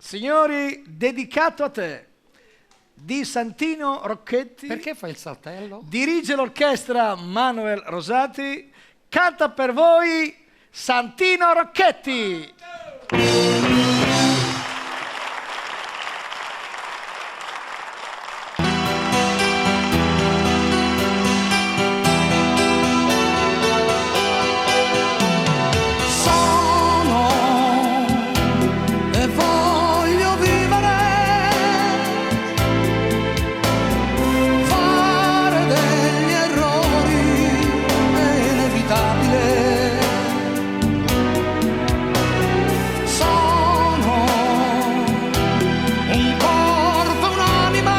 Signori, dedicato a te, di Santino Rocchetti. Perché fai il saltello? Dirige l'orchestra Manuel Rosati. Canta per voi Santino Rocchetti. Sono e voglio vivere, fare degli errori è inevitabile. Sono un corpo e un'anima,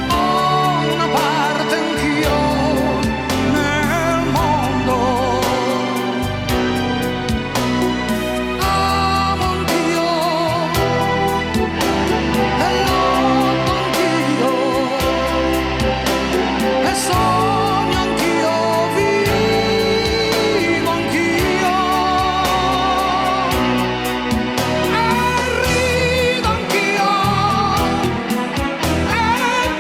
ho una parte anch'io nel mondo. Amo anch'io e lotto anch'io e sogno anch'io, vivo anch'io e rido anch'io e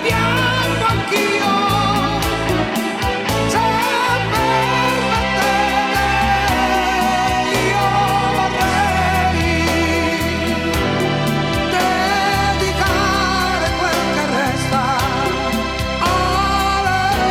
piango anch'io. Se permettete io vorrei dedicare quel che resta a lei.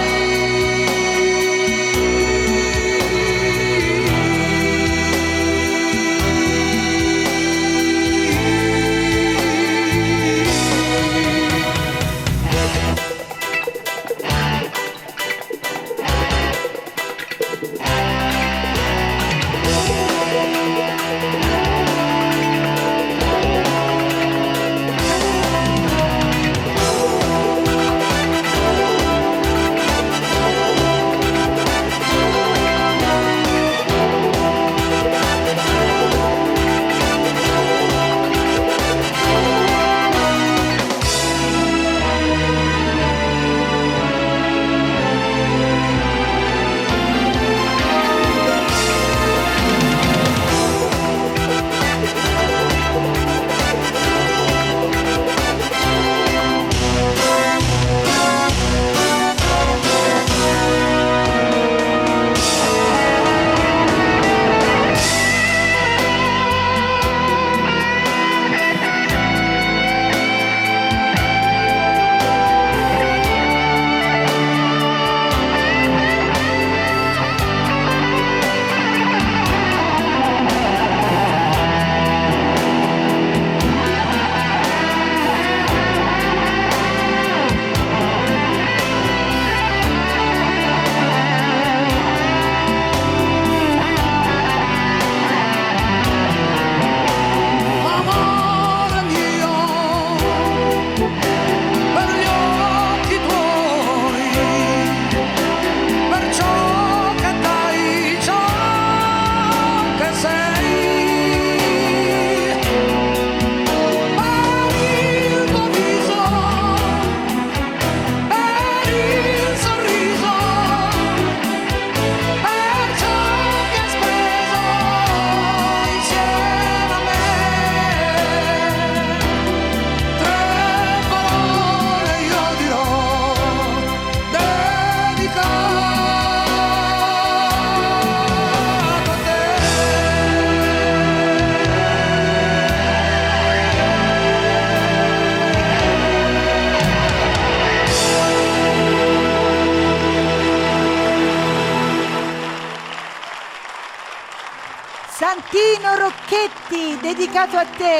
Amore mio, per gli occhi tuoi, per ciò che dai, ciò che sei, per il tuo viso, per il sorriso, per ciò che hai speso insieme a me. Tre parole io dirò, dedicato a te. Santino Rocchetti, dedicato a te.